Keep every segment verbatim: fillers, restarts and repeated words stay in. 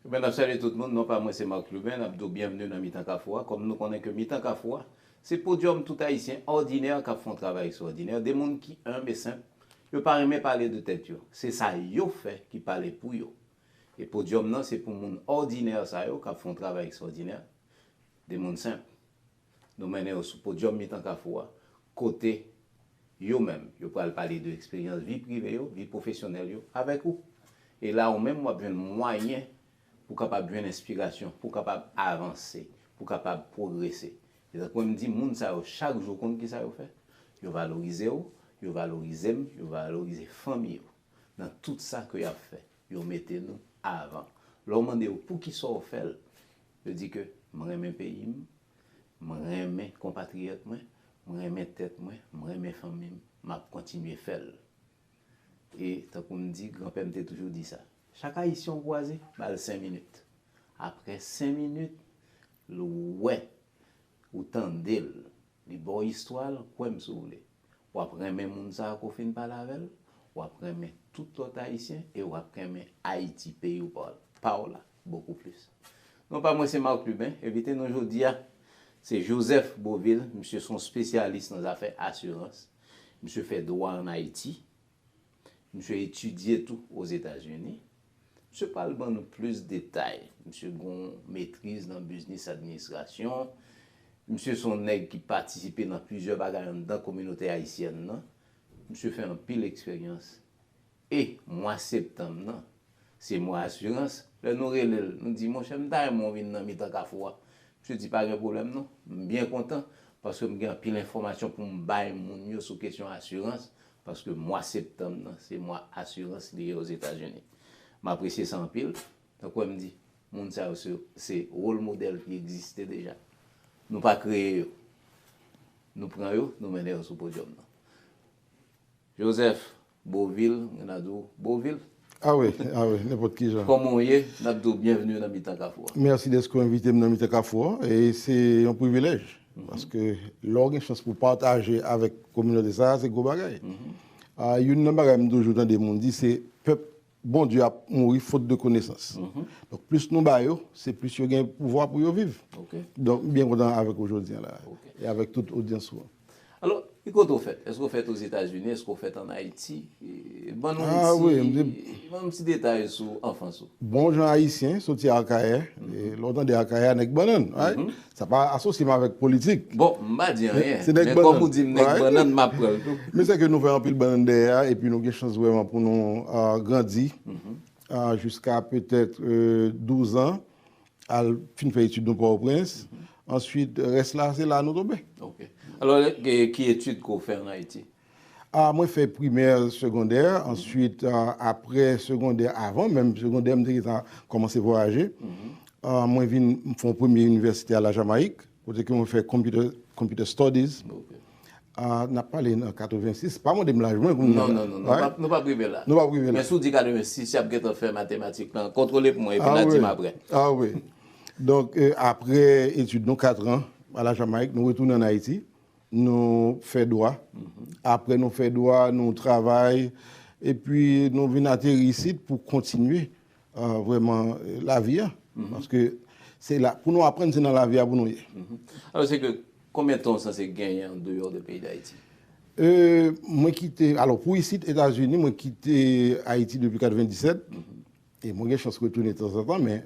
Ebyen, n ap salye tout moun. Non pa mwen se Marc Lubin. N ap di w byenvni nan Mitan Kafou a. Kòm nou konnen ke Mitan Kafou a, se podyòm tout Ayisyen òdinè k ap fè yon travay ekstraòdinè. De moun ki enb e senp, yo pa renmen pale de tèt yo. Se sa yo fè ki pale pou yo. E podyòm nan, se pou moun òdinè sa yo k ap fè yon travay ekstraòdinè. De moun senp. Nou mennen yo sou podyòm Mitan Kafou a, kote yo menm, yo pral pale de eksperyans vi prive yo, vi pwofesyonèl yo avèk ou. E la, ou menm, w ap jwenn mwayen pou w kapab jwenn enspirasyon, pou w kapab avanse, pou w kapab pwogrese. E tankou m di, moun sa yo, chak jou, konn ki sa yo fè? Yo valorize w, yo valorize m, yo valorize fanmi yo. Nan tout sa ke y ap fè, yo mete nou avan. Lè w mande yo poukisa w fè l, yo di ke m renmen peyi m, m renmen konpatriyòt mwen, m renmen tèt mwen, m renmen fanmi m, m ap kontinye fè l. E tankou m di, granpè m te toujou di sa, chak Ayisyen w kwaze, ba l senk minit. Apre senk minit, l wè, ou tande l, li ba w istwa l, kwè m si w vle. W ap renmen moun sa a ke w fin pale avè l, w ap renmen tout lòt Ayisyen e w ap renmen Ayiti, peyi w pa w la, bokou plis. Non pa mwen se Marc Lubin, envite nou jodi a, se Joseph Beauvil, misye se yon espesyalis nan zafè asirans, misye fè dwa ann Ayiti, misye etidye tou Ozetazini. Misye pral ban nou plis detay. Misye gen yon metriz nan biznis administrasyon. Misye se yon nèg ki patisipe nan plizyè bagay anndan kominote ayisyèn nan. Misye fè anpil eksperyans. E mwa septanm nan, se mwa asirans. Lè nou rele l, nou di, monchè, m ta renmen w vin nan Mitan Kafou a. Misye di, pa gen pwoblèm non. M byen kontan, paske m gen anpil enfòmasyon pou m bay moun yo sou kesyon asirans, paske mwa septanm nan, se mwa asirans li ye Ozetazini. M apresye sa anpil. Tankou m di, moun sa yo se, se wòl modèl ki egziste deja. Nou pa kreye yo. Nou pran yo, nou mennen yo sou podyòm nan. Joseph Beauvil, mwen ap di w Beauvil. Ah wi, ah wi, nenpòt ki jan. Kòman w ye? N ap di w byenvni nan Mitan Kafou a. Mèsi dèske w envite m nan Mitan Kafou a. E se yon privilèj. Mhm. Paske lè w gen chans pou pataje avèk kominote sa a, se gwo bagay. Mhm. Ah, youn nan bagay m toujou tande moun di, se pèp Bondye ap mouri faute de connaissance. Mhm. Donk, plis nou ba yo, se plis yo gen pouvwa pou yo viv. Ok. Donk, m byen kontan avèk ou jodi a la. Ok. E avèk tout odyans ou an. Alò, ki kote w fèt? Èske w fèt Ozetazini? Èske w fèt ann Ayiti? E, ban nou yon ti, ban nou yon ti detay sou anfans ou. Bon jan ayisyen, soti Akayè. Mhm. E, lè w tande Akayè, nèg bannann, right? Mhm. Sa pa asosye m avèk politik. Bon, m pa di anyen. Men kòm ou di m nèg bannann, m ap pran l tou. Men se ke nou fè anpil bannann dèyè a, epi nou gen chans vrèman pou nou, ah, grandi, ah, jiska petèt, euh, douz an, al fin fè etid nou Pòtoprens. Answit, rès la, se la nou tonbe. Ok. Alò, ki, ki etid ke w fè ann Ayiti? Ah, mwen fè primè, segondè, answit, ah, apre segondè, avan menm segondè, m te gentan kòmanse vwayaje. Ah, mwen vin fè yon premye inivèsite a Lajamayik, kote ke mwen fè computer, computer studies. Ok. Ah, n ap pale nan katrevensis, pa mande m laj mwen kounye a. Non, non, non, non, pa, nou p ap rive la. Nou p ap rive la. Men si w di katrevensis, y ap gentan fè matematik lan. Kontwole pou mwen, epi n a di m apre. Ah wi. Donk, euh, apre etid nou, kat an a Lajamayik, nou retounen ann Ayiti. Nou fè dwa. Mhm. Apre nou fè dwa, nou travay, epi nou vin ateri isit pou kontinye, euh, vrèman, euh, lavi a. Mhm. Paske se la, pou nou aprann, se nan lavi a pou nou ye. Mhm. Alò, se ke, konbyen tan w sanse genyen andeyò de peyi Dayiti? Euh, mwen kite, alò, pou isit, Etazini, mwen kite Ayiti depi katrevenndisèt. Mhm. E mwen gen chans retounen tanzantan, men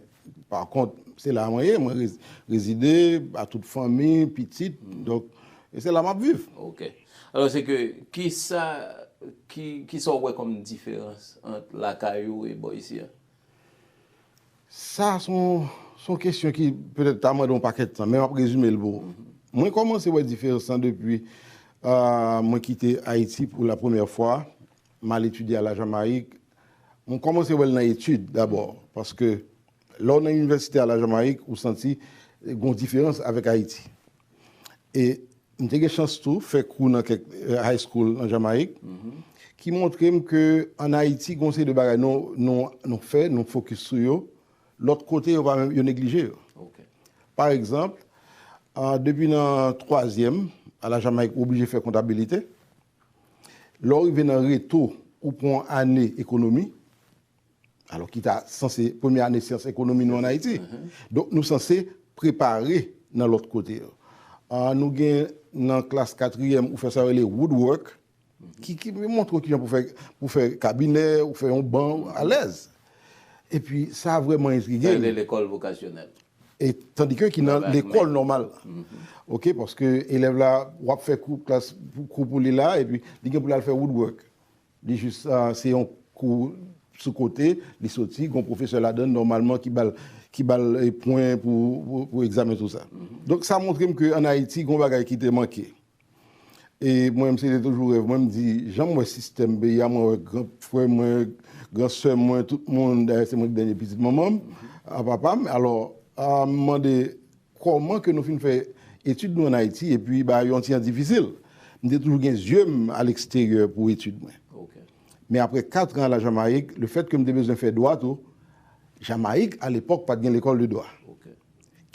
pa kont, se la mwen ye, mwen rez-, rezide, a tout fanmi, pitit, donk, e se la m ap viv. Ok. Alò, se ke, kisa, ki, kisa w wè kòm diferans ant lakay ou e bò isi a? Sa se yon, se yon kesyon ki petèt ta mande yon pakèt tan, men m ap rezime l pou ou. Mhm. Mwen kòmanse wè diferans lan depi, ah, mwen kite Ayiti pou la premyè fwa, m al etidye a Lajamayik. Mwen kòmanse wè l nan etid dabò, paske lè w nan inivèsite a Lajamayik, ou santi, eh, gen yon diferans avèk Ayiti. E m te gen chans tou fè kou nan kèk, eh, high school nan Jamayik, ki montre m ke ann Ayiti, gen yon seri de bagay nou, nou, nou fè, nou fokis sou yo, lòt kote, yo pa menm, yo neglije yo. Ok. Pa egzanp, ah, depi nan twazyèm a Lajamayik, ou oblije fè kontabilite. Lè w rive nan reto, ou pran ane ekonomi, Alò ki ta sanse premye ane syans ekonomi nou ann Ayiti. Donk nou sanse prepare nan lòt kote yo. Ah, nou gen nan klas katriyèm, ou fè sa yo rele woodwork, ki, ki montre w kijan pou fè, pou fè kabinè, ou fè yon ban alèz. Epi sa vrèman entrige m. Sa rele lekòl vokasyonèl. E tandike ki nan lekòl nòmal la. Ok, paske elèv la, w ap fè kou klas, kou pou li la, epi li gen pou l al fè woodwork. Li jis, ah, se yon kou sou kote, li soti, gon pwofesè ladan, nòmalman, ki ba l, ki ba l, eh, pwen pou, pou, pou egzamen, tou sa. Donk, sa montre m ke ann Ayiti, gon bagay ki te manke. E mwen, m se te toujou rèv mwen, m di, jan m wè sistèm peyi a, mwen wè gran frè mwen, gran sè mwen, tout moun, dayè, se mwen ki dènye pitit manman m, a papa m. Alò, ah, m mande, kòman ke nou fin fè etid nou ann Ayiti, epi bagay yo yon ti jan difisil. M te toujou gen zye m a leksteryè pou etid mwen. Men apre kat an a la Jamayik, le fèt ke m te bezwen fè dwa tou, Jamayik, alepòk, pa t gen lekòl de dwa.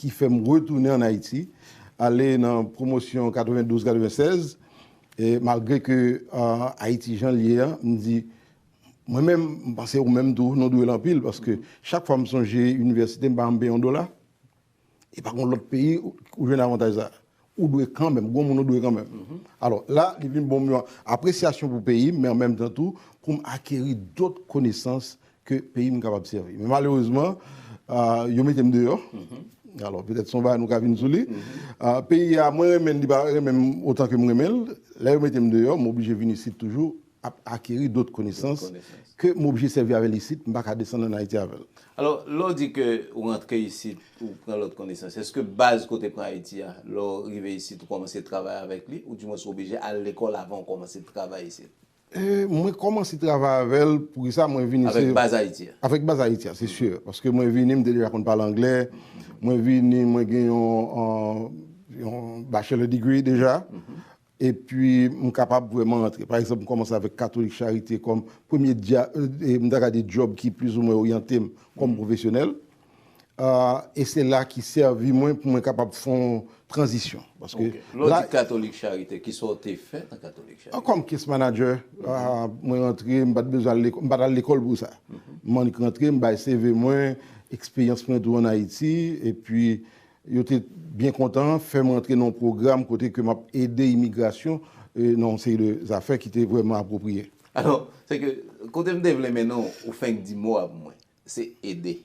Ki fè m retounen ann Ayiti, ale nan pwomosyon katrevendouz katrevensèz, e malgre ke, ah, Ayiti jan l ye a, m di, mwen menm, m panse ou menm tou, nou dwe l anpil, paske chak fwa m sonje inivèsite, m pa janm peye yon dola. E pa gon lòt peyi ou, ou jwenn avantaj sa. Ou dwe kanmenm, gon moun ou dwe kanmenm. Alò, la, li vin ban m yon apresyasyon pou peyi m, men an menm tan tou, pou m akeri dòt konesans ke peyi m kapab sèvi. Men malerezman, ah, yo mete m deyò. Alò, petèt se yon bagay nou ka vin sou li. Ah, peyi a, mwen renmen l, li pa renmen m otan ke m renmen l. Lè yo mete m deyò, m oblije vin isit toujou, ap akeri dòt konesans ke m oblije sèvi avè l isit, m pa ka desann ann Ayiti avè l. Alò, lè w di ke ou rantre isit, ou pran lòt konesans, èske baz kote pran Ayiti a, lè w rive isit, ou kòmanse travay avèk li, oudimwens ou oblije al lekòl avan ou kòmanse travay isit? E, mwen kòmanse travay avè l, poukisa mwen vini se... Avèk baz Ayiti a? Avèk baz Ayiti a, se si. Paske mwen vini, m te deja konn pale anglè. Mwen vini, mwen gen yon, yon bachelor degree deja. Epi, m kapab vrèman rantre. Pa egzanp, m kòmanse avèk Katolik Charite kòm premye dya-, e, m ta ka di djòb ki plizoumwen oryante m kòm pwofesyonèl. Ah, e se la ki sèvi mwen pou mwen kapab fè yon tranzisyon. Paske... Ok. Lè w di Katolik Charite, kisa w te fè nan Katolik Charite? Ah, kòm case manager, ah, mwen rantre, m pa t bezwen al lekò-, m pa t al lekòl pou sa. M annik rantre, m bay C V mwen, eksperyans mwen tou ann Ayiti, epi yo te byen kontan fè m rantre nan yon pwogram kote ke m ap ede imigrasyon, eh, nan yon seri de zafè ki te vrèman apwopriye. Alò, se ke kote m te vle mennen w, ou fenk di mo a pou mwen, se ede.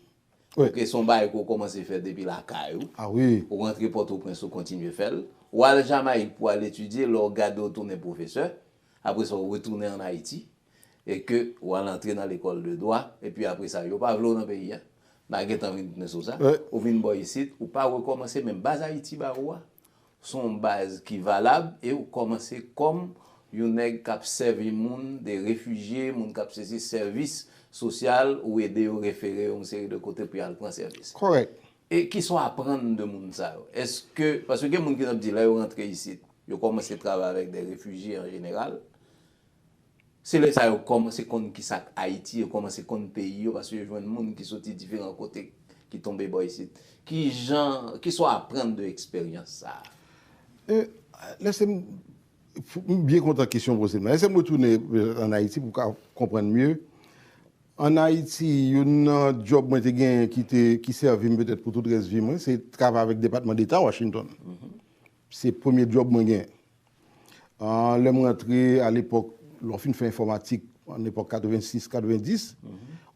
Wi. Ok, se yon bagay ke w kòmanse fè depi lakay ou. Ah wi. Ou rantre Pòtoprens, ou kontinye fè l. Ou al Jamayik pou al etidye, lè w gade w tounen pwofesè. Apre sa, ou retounen ann Ayiti. E ke ou al antre nan lekòl de dwa. Epi apre sa, yo pa vle w nan peyi a. N a gentan vin tounen sou sa. Wi. Ou vin bò isit, ou pa rekòmanse, men baz Ayiti ba ou a. Se yon baz ki valab e ou kòmanse kòm yon nèg k ap sèvi moun, de refijye, moun k ap sezi sèvis sosyal, ou ede yo refere yo yon seri de kote pou y al pran sèvis. Kòrèk. E kisa w aprann de moun sa yo? Èske, paske gen moun ki t ap di lè yo rantre isit, yo kòmanse travay avèk de refijye an jeneral, se lè sa yo kòmanse konn kisa k Ayiti, yo kòmanse konn peyi yo, paske yo jwenn moun ki soti diferan kote, ki tonbe bò isit. Ki jan, kisa w aprann de eksperyans sa a? E, lèse m, m byen kontan kesyon w poze m nan. Lèse m retounen, e, ann Ayiti pou w ka konprann mye. Ann Ayiti, youn nan djòb mwen te genyen ki te, ki sèvi m petèt pou tout rès vi mwen, se travay avèk Depatman Deta Washington. Se premye djòb mwen genyen. Ah, lè m rantre, alepòk, lè w fin fè enfòmatik, an epòk katrevensis, katrevendis,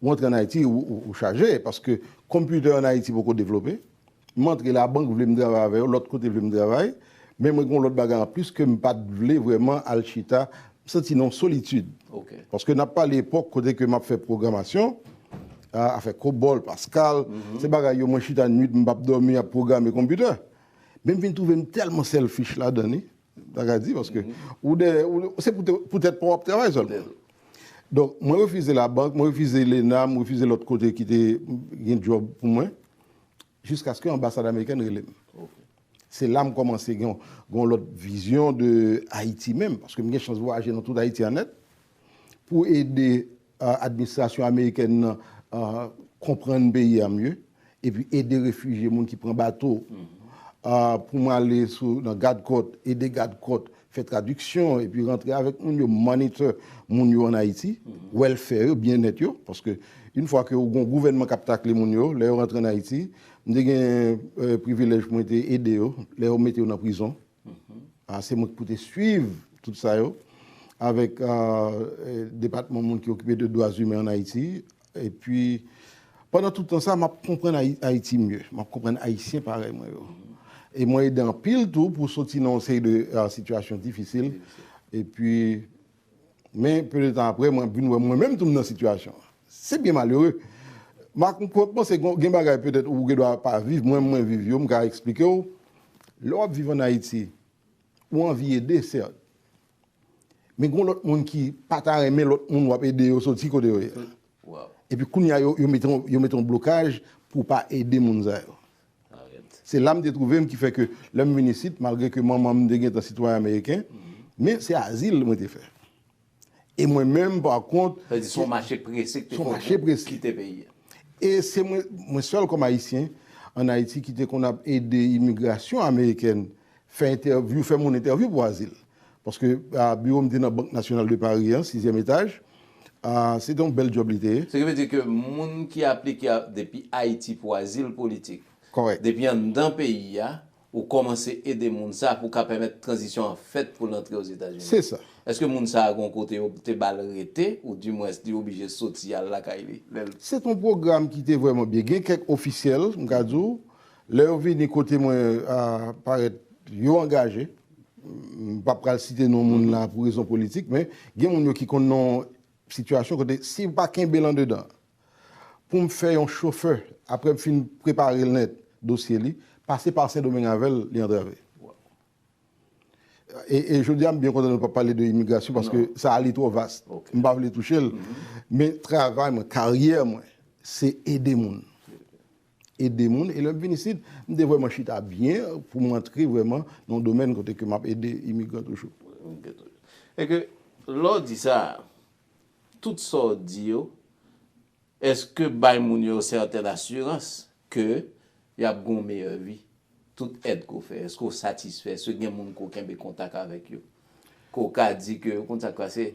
ou antre ann Ayiti, ou, ou, ou chaje, paske konpitè ann Ayiti poko devlope. M antre, labank vle m travay avè yo, lòt kote vle m travay, men mwen gen yon lòt bagay anplis ke m pa t vle vrèman al chita, m santi nan yon solitid. Ok. Paske n ap pale epòk kote ke m ap fè pwogramasyon, a, afè COBOL, Pascal, se bagay yo mwen chita nwit, m p ap dòmi, ap pwograme konpitè. Men m vin twouve m tèlman selfish ladan li, m ta ka di, paske ou dèyè, ou, se poutè-, poutèt pa w ap travay sèlman. Donk, mwen refize labank, mwen refize lena, m refize lòt kote ki te gen djòb pou mwen, jiskaske anbasad amerikèn rele m. Se la m kòmanse gen yon, gen yon lòt vizyon de Ayiti menm, paske m gen chans vwayaje nan tout Ayiti a nèt, pou ede, a, administrasyon amerikèn nan, a, konprann peyi a mye, epi ede refijye, moun ki pran bato, a, pou mwen ale sou, nan gadkòt, ede gadkòt, fè tradiksyon, epi rantre avèk moun yo, monitor moun yo ann Ayiti, welfare yo, byennèt yo, paske yon fwa ke ou gen yon gouvènman k ap takle moun yo, lè yo rantre ann Ayiti, m te gen, eh, privilèj pou mwen te ede yo, lè yo mete yo nan prizon. Ah, se mwen ki pou te swiv tout sa yo, avèk, ah, eh, depatman moun ki okipe de dwa imen ann Ayiti. Epi, pandan tout tan sa, m ap konprann Ayi-, Ayiti mye. M ap konprann Ayisyen parèy mwen yo. E mwen ede anpil tou pou soti nan yon seri de, ah, sitiyasyon difisil. Epi, men, pe de tan apre, mwen vin wè mwen menm tou m nan sitiyasyon an. Se byen malere. M a konprann, panse gen, gen bagay petèt ou gen dwa pa viv, mwen, mwen viv yo, m ka eksplike w. Lè w ap viv ann Ayiti, ou anvi ede, sèt. Men gen lòt moun ki pa ta renmen lòt moun w ap ede yo soti kote yo ye a. Epi kounye a, yo, yo mete yon, yo mete yon blokaj pou w pa ede moun sa yo. Se la m te twouve m ki fè ke lè m vin isit, malgre ke manman m te gentan sitwayen ameriken, men se azil mwen te fè. E mwen menm, pa kont, se yon mache prese ki te fè w kite peyi a. E se mwen, mwen sèl kòm Ayisyen ann Ayiti ki te konn ap ede imigrasyon amerikèn fè entèvyou, fè moun entèvyou pou azil. Paske, a, biwo m te nan Bank Nasyonal de Pari an, sizyèm etaj. A, se te yon bèl djòb li te ye. Se ki vle di ke moun ki aplike a, depi Ayiti pou azil politik, depi anndan peyi a, ou kòmanse ede moun sa pou ka pèmèt tranzisyon an fèt pou l antre Ozetazini. Se sa. Èske moun sa a gon kote yo te ba l rete, oudimwens li oblije soti al lakay li? Se te yon pwogram ki te vrèman byen. Gen kèk ofisyèl, m ka di w, lè yo vini kote mwen, a, parèt, yo angaje. M p ap pral site non moun la pou rezon politik, men gen moun yo ki konn nan yon sitiyasyon kote si w pa kenbe l andedan, pou m fè yon chofè, apre m fin prepare l nèt, dosye li, pase pa Sendomeng avè l, li antrave. E, e jodi a, m byen kontan nou pa pale de imigrasyon, paske sa a li twò vas. M pa vle touche l. Men travay mwen, karyè mwen, se ede moun. Ede moun, e lè m vin isit, m te vrèman chita byen pou m antre vrèman nan yon domèn kote ke m ap ede imigran toujou. E ke, lè w di sa, tout sa w di yo, èske bay moun yo sètèn asirans ke y ap gen yon meyè vi? Tout èd ke w fè, èske w satisfè? Èske gen moun ke w kenbe kontak avèk yo? Ke w ka di ke, ou konn sa k pase,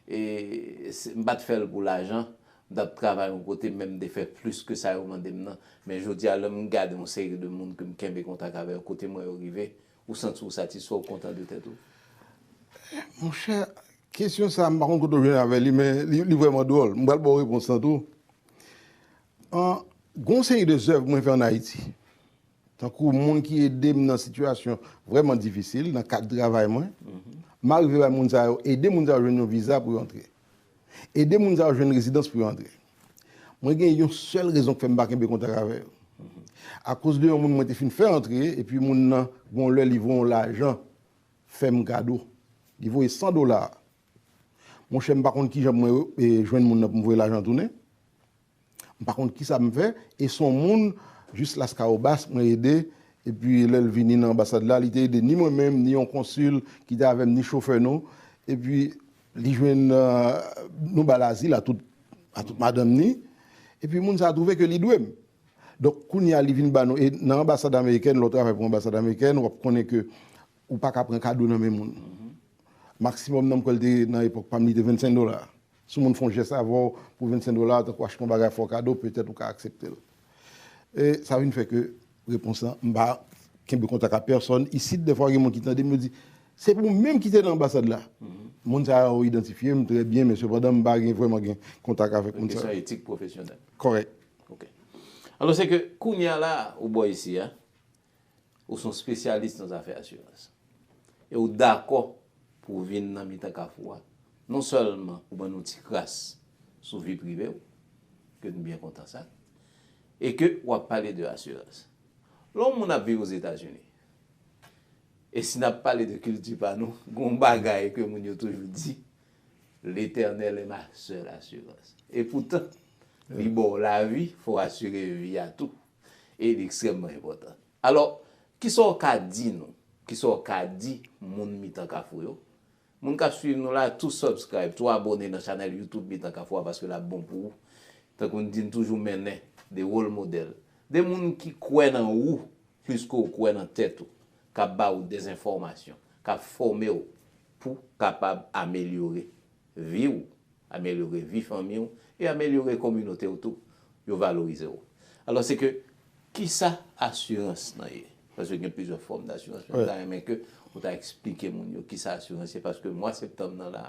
e, se, m pa t fè l pou lajan, m t ap travay yon kote, men m te fè plis ke sa yo mande m nan. Men jodi a, lè m gade yon seri de moun ke m kenbe kontak avè yo, kote m wè yo rive, ou santi w satisfè, ou kontan de tèt ou? Monchè, kesyon sa a, m pa konn kote w jwenn avè li, men li, li vrèman dwòl. M pral ba w repons lan tou. An, gen yon seri de zèv mwen fè ann Ayiti. Tankou moun ki ede m nan sitiyasyon vrèman difisil, nan kad travay mwen. M arive bay moun sa yo, ede moun sa yo jwenn yon viza pou yo antre. Ede moun sa yo jwenn rezidans pou yo antre. Mwen gen yon sèl rezon k fè m pa kenbe kontak avè yo. Akoz de yon moun mwen te fin fè antre, epi moun nan, gon lè li voye yon lajan, fè m kado. Li voye san dola. Monchè, m pa konn kijan mwen, e, jwenn moun nan pou m voye lajan tounen. M pa konn kisa m fè, e se yon moun, jis Las Caobas, mwen ede, epi lè l vini nan anbasad la, li te ede ni mwen menm, ni yon konsil ki te avè m, ni chofè nou, epi li jwenn, euh, nou ba l azil a tout, a tout madanm ni, epi moun sa a twouve ke li dwe m. Donk, kounye a, li vin ba nou, e nan anbasad amerikèn, lè w travay pou anbasad amerikèn, w ap konnen ke ou pa ka pran kado nan men moun. Maksimòm nan, m kwè l te, nan epòk pa m, li te vennsenk dola. Si yon moun fè yon jès avè w pou vennsenk dola, tankou achte yon bagay, fè w kado, petèt ou ka aksepte l. E sa vin fè ke repons lan, m pa kenbe kontak ak pèsòn. Isit, dèfwa, gen moun ki tande m, yo di, se pou mwen menm ki te nan anbasad la. Moun sa yo idantifye m trè byen, men sepandan, m pa gen, vrèman gen kontak avèk moun sa yo. Kesyon etik pwofesyonèl. Kòrèk. Ok. Alò, se ke kounye a la, ou bò isi a, ou se yon espesyalis nan zafè asirans. E ou dakò pou w vin nan mitan Kafou a. Non sèlman ou ban nou ti kras sou vi prive w, ke n byen kontan sa, e ke w ap pale de asirans. Lè yon moun ap viv Ozetazini, e si n ap pale de kilti pa nou, gen yon bagay ke moun yo toujou di, L'Éternel est ma seule assurance. E poutan, li ba w lavi, fò w asire vi a tou. E li ekstrèmman enpòtan. Alò, kisa w ka di nou? Kisa w ka di moun mitan Kafou yo? Moun k ap swiv nou la, tou subscribe, tou abòne nan chanèl YouTube Mitan Kafou a, paske l ap bon pou ou. Tankou n di, n toujou mennen de role model, de moun ki kwè nan ou plis ke w kwè nan tèt ou, k ap ba ou dezenfòmasyon, k ap fòme w. pou kapab amelyore vi w, amelyore vi fanmi w e amelyore kominote w tou. Yo valorize w. Alò, se ke, kisa asirans nan ye? Paske gen plizyè fòm dasirans, men m ta renmen ke ou ta eksplike moun yo kisa asirans ye, paske mwa septanm nan la,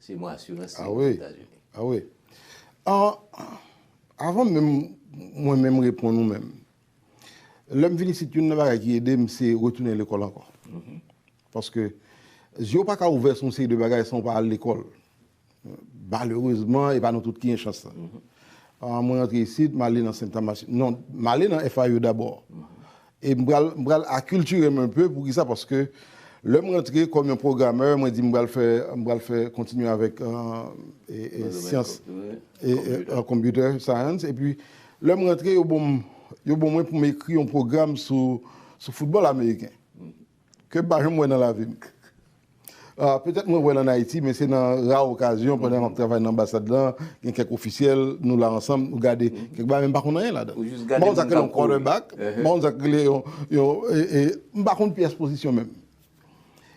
se mwa asirans li Ozetazini. Ah wi. Ah, avan menm mwen menm reponn ou menm, lè m vin isit, youn nan bagay ki ede m, se retounen lekòl ankò. Paske zye w pa ka ouvè sou yon seri de bagay san w pa al lekòl. Malerezman, e pa nou tout ki gen chans lan. Ah, mwen rantre isit, m ale nan Sent Tamas, non, m ale nan F I U dabò. E m pral, m pral akiltire m enpe. Poukisa? Paske lè m rantre kòm yon pwogramè, mwen di m pral fè, m pral fè kontinye avèk euh, e, e, syans e, e, euh, computer science. Epi lè m rantre, yo bon, yo bon mwen pou m ekri yon pwogram sou, sou foutbòl ameriken ke m pa janm wè nan lavi m. Ah, petèt mwen wè l ann Ayiti, men se nan ra okazyon, pandan m ap travay nan anbasad lan, gen kèk ofisyèl, nou la ansanm, nou gade kèk bagay, men m pa konn anyen ladan. M pa konn sa k rele yon quarterback, m pa konn sa k rele yon, yon e, e, m pa konn pyès pozisyon menm.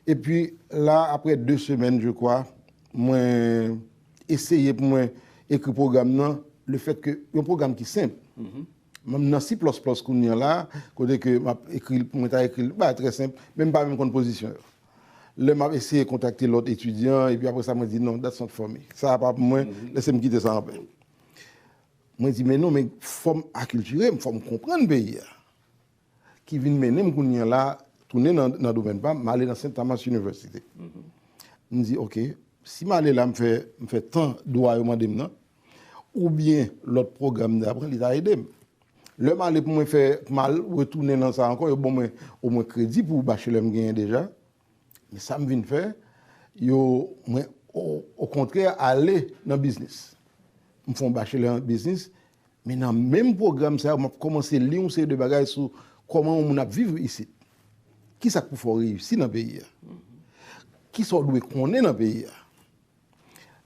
Epi la, apre de semèn, je crois, mwen eseye pou mwen ekri pwogram nan, le fèt ke yon pwogram ki senp. M nan C plus plus kounye a la, kote ke m ap ekri l, mwen ta ekri l, bagay trè senp, men m pa menm konn pozisyon yo. Lè m ap eseye kontakte lòt etidyan, epi apre sa, mwen di, non, that's not for me. Sa a pa pou mwen, lese m kite sa anpè. Mwen di, men non, men fò m akiltire m, fò m konprann peyi a. Ki vin mennen m kounye a la, tounen nan, nan domèn pa m, m ale nan Sent Tamas University. M di, oke, si m ale la, m fè, m fè tan dwa yo mande m nan, oubyen lòt pwogram m ta pran, li ta ede m. Lè m ale pou mwen fè, pou m al retounen nan sa ankò, yo ban mwen omwen kredi pou bachelè m genyen deja. Men sa m vin fè, yo, mwen, o, okontrè, ale nan biznis. M fè yon bachelè an biznis, men nan menm pwogram sa a, m ap kòmanse li yon seri de bagay sou kòman yon moun ap viv isit. Kisa k pou fè w reyisi nan peyi a? Kisa w dwe konnen nan peyi a?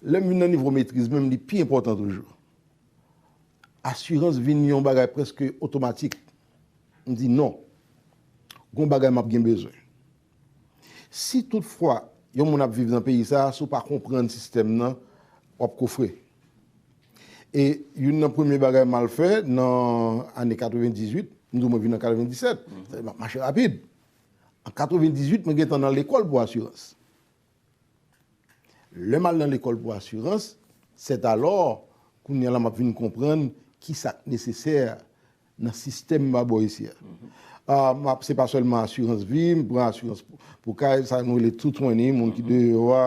Lè m vin nan nivo metriz menm, li pi enpòtan toujou. Asirans vin yon bagay prèske otomatik. M di non. Gon bagay m ap gen bezwen. Si toutfwa yon moun ap viv nan peyi sa a, si w pa konprann sistèm nan, w ap kofre. E youn nan premye bagay m al fè nan ane katrevendizuit, m di w mwen vin an katrevendiset, sa vle di m ap mache rapid. An katrevendizuit, mwen gentan nan lekòl pou asirans. Lè m al nan lekòl pou asirans, sètalò, kounye a la m ap vin konprann kisa k nesesè nan sistèm m pa bò isi a. Ah, m ap, se pa sèlman asirans vi, m pran asirans pou, pou kay, sa nou rele two twenty, moun ki deyò a,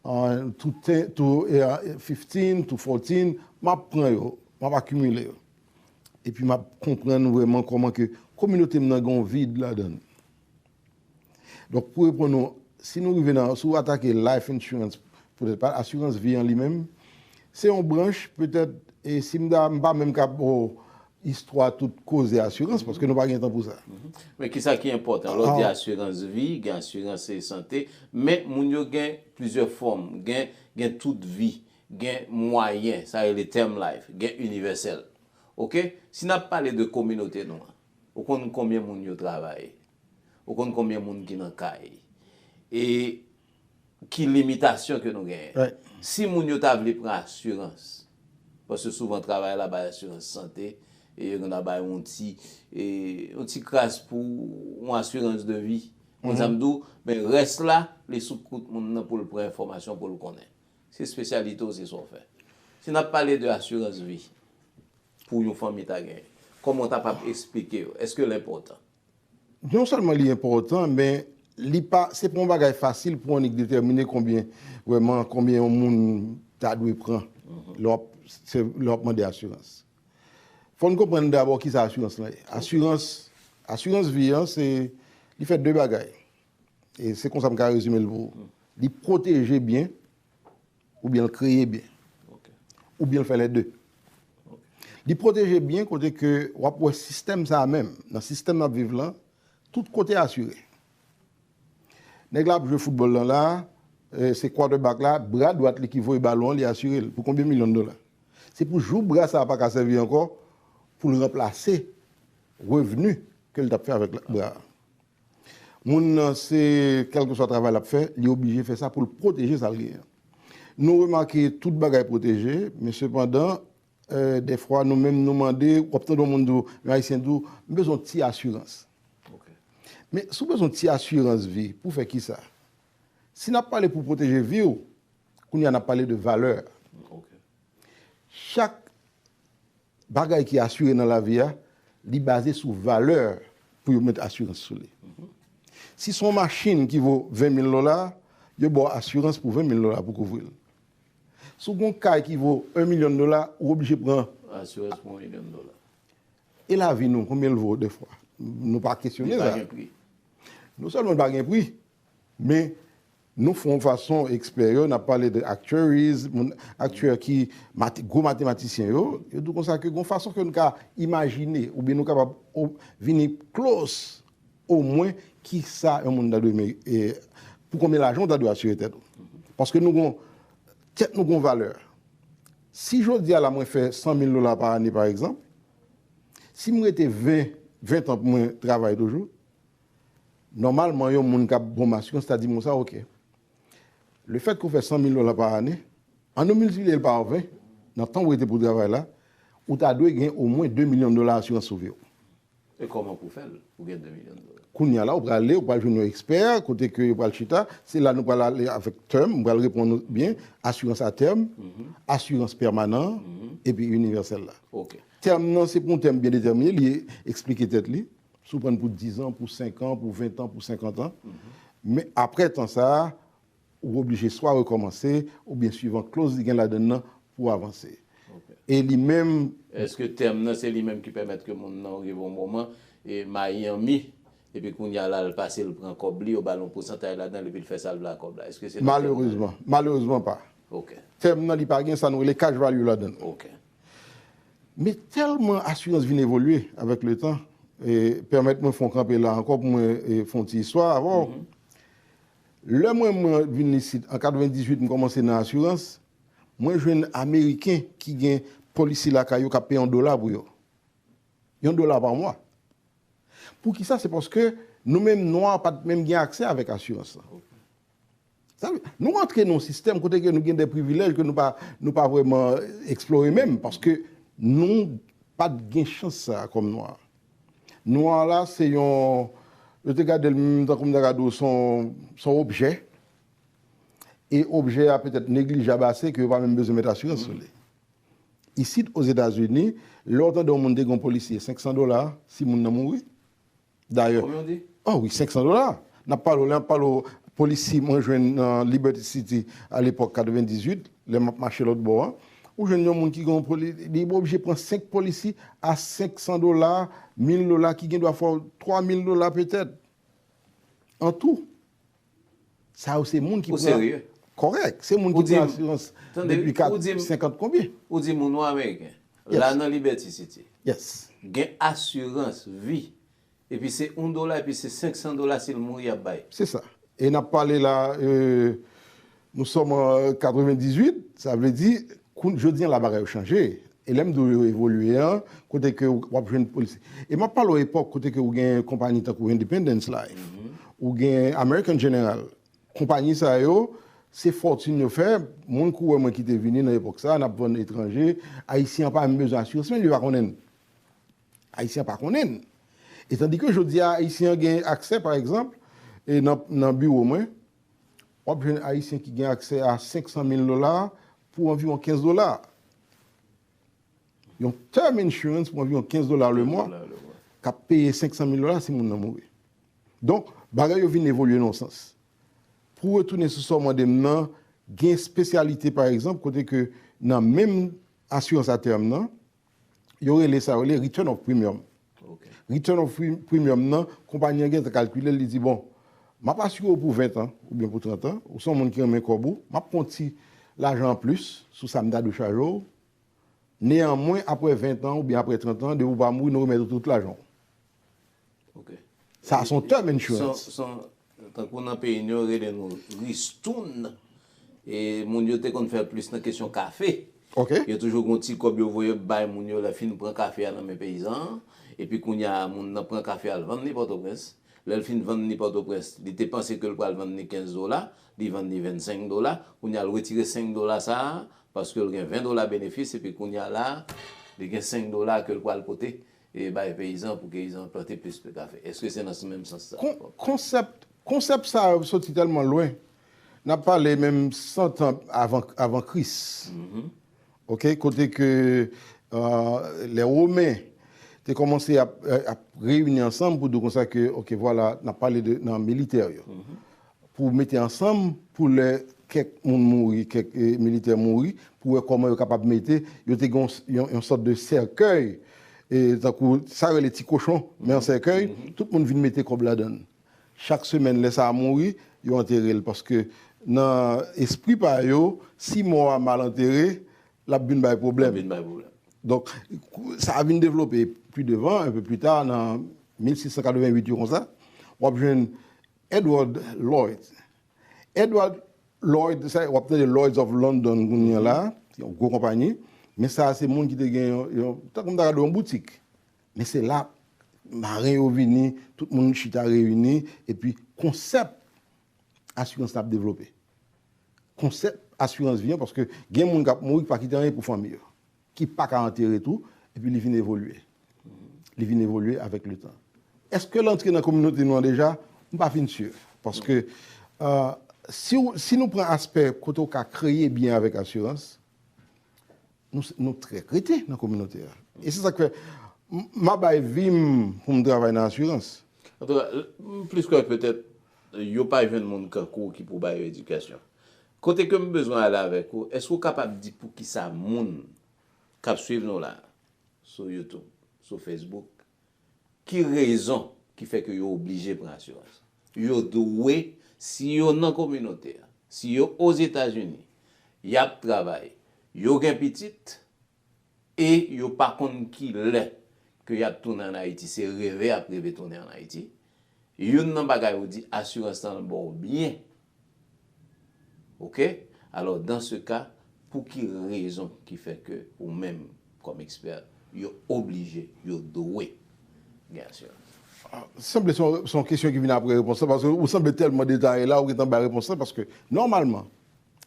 ah, two ten, two, eh, fifteen, two fourteen, m ap pran yo, m ap akimile yo. Epi m ap konprann vrèman kòman ke kominote m nan gen yon vid ladan l. Donk, pou reponn ou, si nou rive nan, si w atake life insurance, poutèt pa asirans vi an li menm, se yon branch, petèt, e si m ta, m pa menm ka ba w istwa tout koze asirans, paske nou pa gen tan pou sa. Men kisa ki enpòtan? Lè w di asirans vi, gen asirans sante, men moun yo gen plizyè fòm, gen, gen tout vi, gen mwayen, sa rele term life, gen inivèsèl. Oke? Si n ap pale de kominote nou an, ou konn konbyen moun yo travay? Ou konn konbyen moun ki nan kay? E ki limitasyon ke nou genyen? Si moun yo ta vle pran asirans, paske souvan travay la bay asirans sante, e yo konn ap bay yon ti, e, yon ti kras pou yon asirans de vi. Moun sa m di w, men rès la, li sou kout moun nan pou l pran enfòmasyon, pou l konnen. Se espesyalite w, se sa w fè. Si n ap pale de asirans vi, pou yon fanmi ta genyen, kòman w ta p ap eksplike yo? Èske l enpòtan? Non sèlman li enpòtan, men li pa, se pa yon bagay fasil pou annik detèmine konbyen, vrèman, konbyen yon moun ta dwe pran lè w ap, se, lè w ap mande asirans. Fò n konprann dabò kisa asirans lan ye. Asirans, asirans vi an, se, li fè de bagay. E se konsa m ka rezime l pou ou. Li pwoteje byen, oubyen l kreye byen. Oubyen l fè lè de. Li pwoteje byen kote ke w ap wè sistèm sa a menm, nan sistèm n ap viv lan, tout kote asire. Nèg la ap jwe foutbòl lan la, eh, se quarterback la, bra dwat li ki voye balon an, li asire l. Pou konbyen milyon dola? Se pou jou bra sa a pa ka sèvi ankò pou l ranplase revni ke l t ap fè avèk bra a. Moun nan, se kèlkeswa travay l ap fè, li oblije fè sa pou l pwoteje sa l genyen. Nou remake tout bagay pwoteje, men sepandan, euh, dèfwa nou menm nou mande, w ap tande yon moun di w, yon Ayisyen di w, "M bezwen yon ti asirans." Men si w bezwen yon ti asirans vi, pou fè kisa? Si n ap pale pou pwoteje vi w, kounye a n ap pale de valè. Chak bagay ki asire nan lavi a, li baze sou valè pou yo met asirans sou li. Si se yon machin ki vo ven mil dola, yo ba w asirans pou ven mil dola pou kouvri l. Si w gen yon kay ki vo yon milyon dola, ou oblije pran. Asirans pou yon milyon dola. E lavi nou, konbyen l vo dèfwa? Nou pa kesyone sa. Li pa gen pri. Non sèlman li pa gen pri, men nou fè yon fason, ekspè yo, n ap pale de actuaries, moun, aktyè ki, mate, gwo matematisyen yo, yo di w konsa ke gon fason ke nou ka imajine, oubyen nou kapab o- vini close, omwen, ki sa yon moun ta dwe, e, pou konbyen lajan w ta dwe asire tèt ou. Paske nou gon, tèt nou gon valè. Si jodi a la mwen fè san mil dola pa ane, pa egzanp, si m rete ven, ven tan pou mwen travay toujou, nòmalman, yon moun k ap ban m asirans ta di m konsa, "Ok, lefètke w fè san mil dola pa ane, an nou miltipliye l pa ven, nan tan w rete pou travay la, ou ta dwe gen omwen de milyon dola asirans sou vi w." E kòman pou w fè l pou gen de milyon dola? Kounye a la, ou prale, ou pral jwenn yon ekspè, kote ke yo pral chita, se la nou pral ale avèk tèm, m pral reponn ou byen, asirans a tèm, asirans pèmanan, epi inivèsèl la. Ok. Tèm nan, se pou yon tèm byen detèmine, li eksplike tèt li. Si w pran pou diz an, pou senk an, pou ven an, pou senkant an. Men aprè tan sa a, ou oblije swa rekòmanse, oubyen swivan kloz li gen ladann nan pou w avanse. Ok. E li menm. Èske tèm nan, se li menm ki pèmèt ke moun nan rive yon moman, e Miami, epi kounye a la, l pase, l pran kòb li, yo ba l yon pousantaj ladan l, epi l fè sa l vle ak kòb la? Èske se nan tèm nan? Malerezman, malerezman pa. Ok. Tèm nan, li pa gen sa nou rele cash value ladann. Ok. Men tèlman asirans vin evolye avèk letan, e pèmèt mwen fè yon kanpe la ankò pou mwen, e, fè yon ti istwa avè w. Lè mwen, mwen vin isit an katrevendizuit, m kòmanse nan asirans, mwen jwenn Ameriken ki gen polisi lakay yo k ap peye yon dola pou yo. Yon dola pa mwa. Poukisa? Se paske nou menm nwa pa t menm gen aksè avèk asirans lan. Sa vle, nou rantre nan yon sistèm kote ke nou gen de privilèj ke nou pa, nou pa vrèman eksplore menm, paske nou pa t gen chans sa a kòm nwa. Nwa la, se yon, yo te gade l menm tankou m ta gade w, se yon, se yon objè. E objè a petèt neglijab ase ke yo pa menm bezwen met asirans sou li. Isit Ozetazini, lè w tande yon moun te gen yon polisi, e senk san dola si moun nan mouri. Dayè. Konbyen w di? Oh wi, senk san dola. N ap pale w, lè n ap pale w, polisi mwen jwenn nan Liberty City alepòk katrevendizuit, lè m ap mache lòt bò a. Ou jwenn yon moun ki gen yon poli-, li oblije pran senk polisi a senk san dola, mil dola, ki gen dwa fè w twa mil dola petèt. An tou. Sa yo se moun ki pran. Ou serye? Kòrèk. Se moun ki pran asirans depi kat, senkant konbyen. Ou di moun nwa ameriken. La nan Liberty City. Yes. Gen asirans vi. Epi se yon dola, epi se senk san dola si l mouri y ap bay. Se sa. E n ap pale la, e, nou sòm an katrevendizuit, sa vle di, koun-, jodi an la bagay yo chanje. E lè m di w yo evolye an, kote ke w ap jwenn polisi. E m ap pale w epòk kote ke w gen konpayi tankou Independence Life, ou gen American General. Konpayi sa yo, se fòtin yo fè, moun kou wè mwen ki te vini nan epòk sa, n ap vann etranje, Ayisyen an pa menm bezwen asirans, men li pa konnen n. Ayisyen an pa konnen n. E tandike jodi a, Ayisyen an gen aksè, pa egzanp, e nan, nan biwo mwen, w ap jwenn Ayisyen ki gen aksè a senk san mil dola pou anviwon kenz dola. Yon term insurance pou anviwon kenz dola le mwa, k ap peye senk san mil dola si moun nan mouri. Donk, bagay yo vin evolye nan yon sans. Pou retounen sou sa w mande m nan, gen espesyalite, pa egzanp, kote ke nan menm asirans a tèm nan, yo rele sa, yo rele return of premium. Ok. Return of pre-, premium nan, konpayi an gentan kalkile l, li di, "Bon, m ap asire w pou ven an oubyen pou trant an, ou se yon moun ki renmen kòb ou, m ap pran yon ti lajan anplis sou sa m ta dwe chaje w. Neyanmwen, apre ven an oubyen apre trant an, depi w pa mouri, nou remèt ou tout lajan w." Ok. Sa a se yon term insurance. Tankou nan peyi nou, yo rele nou ristoun. E moun yo te konn fè plis nan kesyon kafe. Ok. Yo toujou gen yon ti kòb yo voye bay moun yo lè fin pran kafe a nan men peyizan an. Epi kounye a, moun nan pran kafe a, l vann li Pòtoprens. Lè l fin vann li Pòtoprens, li te panse ke l pral vann li kenz dola, li vann li vennsenk dola, kounye a l retire senk dola sa a, paske l gen ven dola benefis, epi kounye a la, li gen senk dola ke l pral pote e bay peyizan pou peyizan plante plis kafe. Èske se nan menm sans sa? Kon-, konsèp, konsèp sa a soti tèlman lwen. N ap pale menm san tan avan, avan Kris. Mhm. Ok, kote ke, euh, lè Women te kòmanse ap, ap reyini ansanm pou di konsa ke, ok, vwala, n ap pale de, nan militè yo. Mhm. Pou mete ansanm, pou lè kèk moun mouri, kèk, eh, militè mouri, pou wè kòman yo kapab mete, yo te gen yon, yon, yon sòt de sèkèy, eh, tankou, sa rele ti kochon, men an sèkèy, mhm, tout moun vin mete kòb ladan l. Chak semèn, lè sa a mouri, yo antere l, paske nan espri pa yo, si mò a mal antere, l ap vin bay pwoblèm. L ap vin bay pwoblèm. Donk, kou-, sa a vin devlope pi devan, un peu plus tard, nan mil sis san katreven uit yo konsa, w ap jwenn Edward Lloyd. Edward Lloyd, sa, w ap tande Lloyds of London kounye a la, se yon gwo konpayi, men sa a se moun ki te gen yon, yon, tankou m ta gade yon boutik. Men se la, maren yo vini, tout moun chita reyini, epi konsèp asirans la ap devlope. Konsèp asirans vi an, paske gen moun k ap mouri ki pa kite anyen pou fanmi yo, ki pa ka antere tou, epi li vin evolye. Li vin evolye avèk letan. Èske l antre nan kominote nou an deja? M pa fin si. Paske, euh, si w, si nou pran aspè kote w ka kreye byen avèk asirans, nou, nou trè kreten nan kominote a. E se sa k fè m, m a bay vi m pou m travay nan asirans. Antouka, m plis kwè petèt yo pa jwenn moun kankou w ki pou ba yo edikasyon. Kote ke m bezwen ale avèk ou, èske w kapab di poukisa moun k ap swiv nou la, sou YouTube, sou Facebook, ki rezon ki fè ke yo oblije pran asirans? Yo dwe, si yo nan kominote a, si yo Ozetazini, y ap travay, yo gen pitit, e yo pa konn ki lè ke y ap tounen ann Ayiti, se reve y ap reve tounen ann Ayiti, youn nan bagay ou di, asirans lan ba w byen. Ok? Alò, dans ce cas, pou ki rezon ki fè ke ou menm, kòm ekspè, yo oblije, yo dwe gen asirans? Ah, sanble se yon, se yon kesyon ki vin apre repons lan, paske ou sanble tèlman detaye la, ou gentan bay repons lan, paske nòmalman,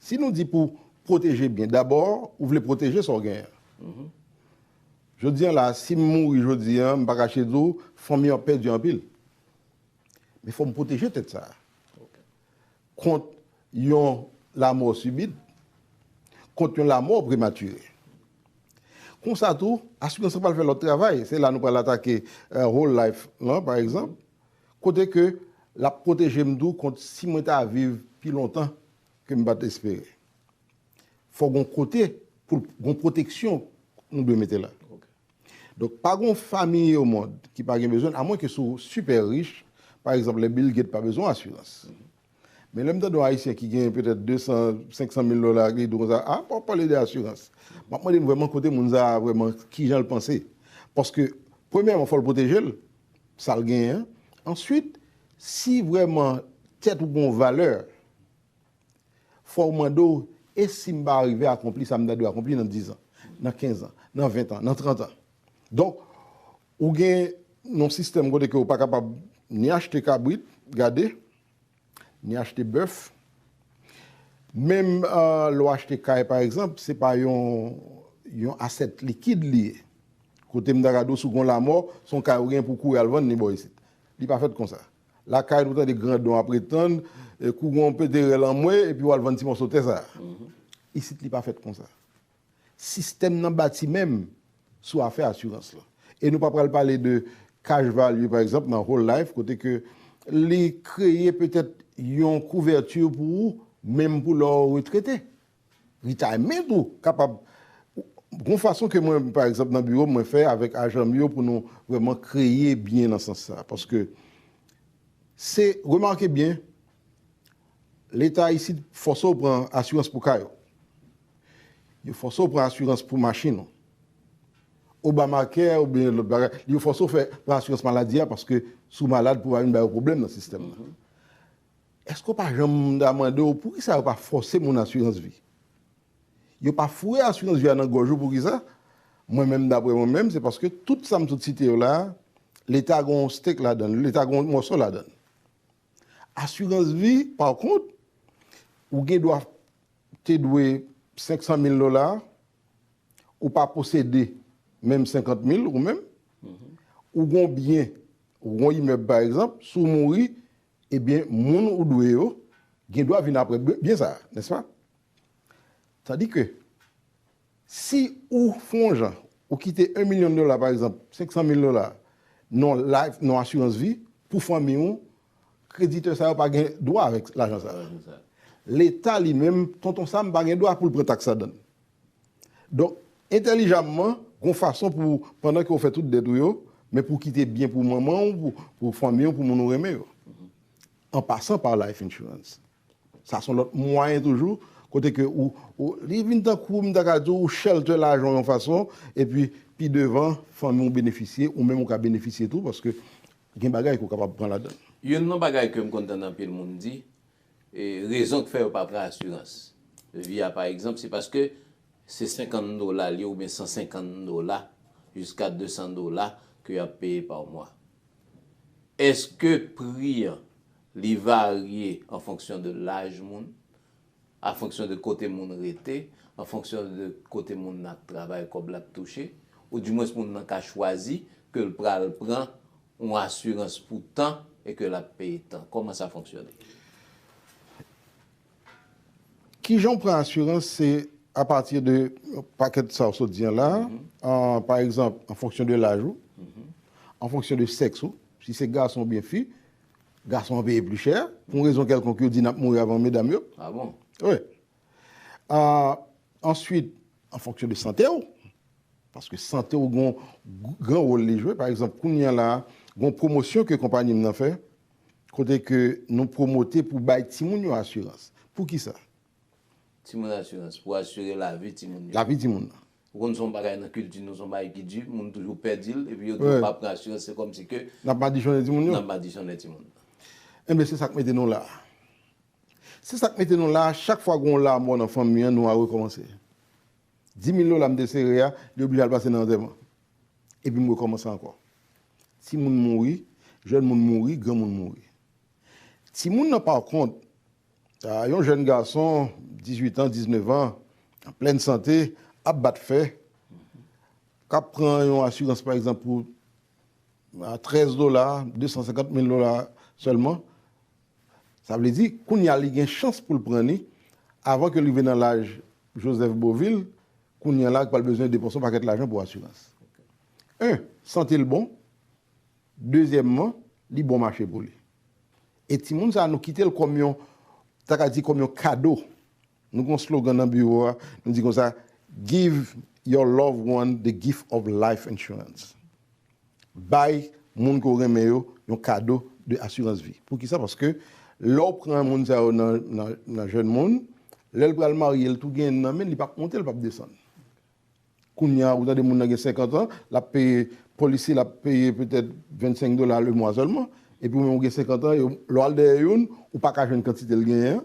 si nou di pou pwoteje byen, dabò, ou vle pwoteje sa w genyen an. Mhm. Jodi a la, si m mouri jodi a, m pa kache di w, fanmi an pèdi anpil. Men fò m pwoteje tèt sa a. Ok. Kont yon lamò sibit, kont yon lamò prematire. Konsa tou, asirans lan pral fè lòt travay. Se la nou pral atake, euh, whole life lan, pa egzanp. Kote ke l ap pwoteje m tou kont si mwen ta viv pi lontan ke m pa t espere. Fò gon kote pou l, gon pwoteksyon nou dwe mete la. Ok. Donk, pa gon fanmi o mond ki pa gen bezwen l, amwen ke si w sipè rich, pa egzanp, lè Bill Gates pa bezwen asirans. Men lè m tande yon Ayisyen ki gen petèt de san, senk san mil dola ak li, di konsa, a, pa w pale de asirans. M ap mande m vrèman kote moun sa a vrèman, kijan l panse. Paske, premyèman, fò l pwoteje l, sa l genyen an. Answit, si vrèman tèt ou gen yon valè, fò w mande w, e si m pa rive akonpli sa m ta dwe akonpli nan diz an, nan kenz an, nan ven an, nan trant an? Donk, ou gen yon sistèm kote ke ou pa kapab ni achte kabrit, gade, ni achte bèf. Menm, euh, lè w achte kay, pa egzanp, se pa yon, yon asèt likid li ye. Kote m ta gade w sou gon lamò, se yon kay ou gen pou kouri al vann li bò isit. Li pa fèt konsa. Lakay nou tande grandon ap retann, e kou gon pete rèl anmwe, epi w al vann ti mòso tè sa a. Mhm. Isit li pa fèt konsa. Sistèm nan bati menm sou afè asirans lan. E nou pa pral pale de cash value, pa egzanp, nan whole life, kote ke li kreye petèt yon kouvèti pou ou, menm pou lè w retrete. Retirement ou kapab, gon fason ke mwen, pa egzanp, nan biwo m, mwen fè avèk ajan m yo pou nou vrèman kreye byen nan sans sa. Paske se, remake byen, Leta isit fòse w pran asirans pou kay ou. Yo fòse w pran asirans pou machin ou. Obamacare oubyen lòt bagay, yo fòse w fè, pran asirans maladi a paske si w malad pou pa vin ba yo pwoblèm nan sistèm nan. Mhm. Èske w pa janm ta mande w poukisa yo pa fòse moun asirans vi? Yo pa foure asirans vi a nan gòj ou poukisa? Mwen menm, daprè mwen menm, se paske tout sa m sot site yo la a, Leta gen yon stake ladan l, Leta gen yon mòso ladan l. Asirans vi, pa kont, ou gen dwa te dwe senk san mil dola, ou pa posede menm senkant mil ou menm, ou gen yon byen, ou gen yon imèb pa egzanp, si w mouri, ebyen, moun ou dwe yo gen dwa vin apre byen sa, nèspa? Tandike, si ou fè yon jan, ou kite yon milyon dola, pa egzanp, senk san mil dola, nan life, nan asirans vi, pou fanmi w, kreditè sa yo pa gen dwa avèk lajan sa. Leta li menm, tonton Sam pa gen dwa pou l pran taks ladan l. Donk, entèlijamman, gon fason pou, pandan ke w fè tout dèt ou yo, men pou kite byen pou manman w, pou, pou fanmi w, pou moun ou renmen yo. An pasan pa life insurance. Sa se yon lòt mwayen toujou, kote ke ou, ou li vin tankou, m ta ka di w, ou shelter lajan w yon fason, epi pi devan, fanmi w benefisye, ou menm ou ka benefisye tou, paske gen bagay ke w kapab pran ladan l. Youn nan bagay ke m konn tande anpil moun di, e rezon k fè yo pa pran asirans vi a, pa egzanp, se paske se senkant dola li ye oubyen san senkant dola jiska de san dola ke y ap peye pa mwa. Èske pri an, li varye an fonksyon de laj moun, an fonksyon de kote moun rete, an fonksyon de kote moun nan ap travay, kòb l ap touche, ou dimwens moun nan ka chwazi ke l pral pran yon asirans pou tan e ke l ap peye tan? Kòman sa fonksyone? Kijan w pran asirans, se apati de pakèt sa w sot di an la, an, pa egzanp, an fonksyon de laj ou, an fonksyon de sèks ou, si se gason oubyen fi, gason an peye pli chè, pou yon rezon kèlkonk yo di n ap mouri avan medam yo. Ah bon? Wi. Ah, answit, an fonksyon de sante w, paske sante w gon gran wòl li jwe. Pa egzanp, kounye a la, gon pwomosyon ke konpayi m nan fè, kote ke nou pwomote pou bay timoun yo asirans. Poukisa? Timoun asirans, pou asire lavi timoun yo. Lavi timoun nan. Ou konn se yon bagay nan kilti nou, se yon bagay ki di, moun toujou pè di l, epi yo di w pa pran asirans, se kòmsi ke n ap madichonnen timoun yo. N ap madichonnen timoun nan. Enben, se sa k mete nou la a. Se sa k mete nou la a, chak fwa gen yon lanmò nan fanmi an, nou a rekòmanse. Dis mil dola m te sere a, li oblije al pase nan antèman. Epi m rekòmanse ankò. Timoun mouri, jèn moun mouri, granmoun mouri. Timoun nan, pa kont, a, yon jèn gason, dizuit an, diznèf an, an plèn sante, ap bat fè, k ap pran yon asirans, pa egzanp, pou, a, trèz dola, de san senkant mil dola sèlman, sa vle di, kounye a, li gen chans pou l pran li, avan ke l rive nan laj Joseph Beauvil, kounye a la, li pral bezwen depanse yon pakèt lajan pou asirans. En, sante l bon. Dezyèmman, li bon mache pou li. E timoun sa a, nou kite l kòm yon, ta ka di kòm yon kado. Nou gen yon slogan nan biwo a, nou di konsa, "Give your loved one the gift of life insurance." Bay moun ke w renmen yo yon kado de asirans vi. Poukisa? Paske lè w pran moun sa yo nan, nan, nan jèn moun, lè l pral marye, l tou genyen nan men l, li p ap monte, li p ap desann. Kounye a, ou tande moun nan gen senkant an, l ap peye, polisi l ap peye petèt vennsenk dola le mwa sèlman, epi ou menm ou gen senkant an, e lè w al dèyè youn, ou pa ka jwenn kantite l genyen an,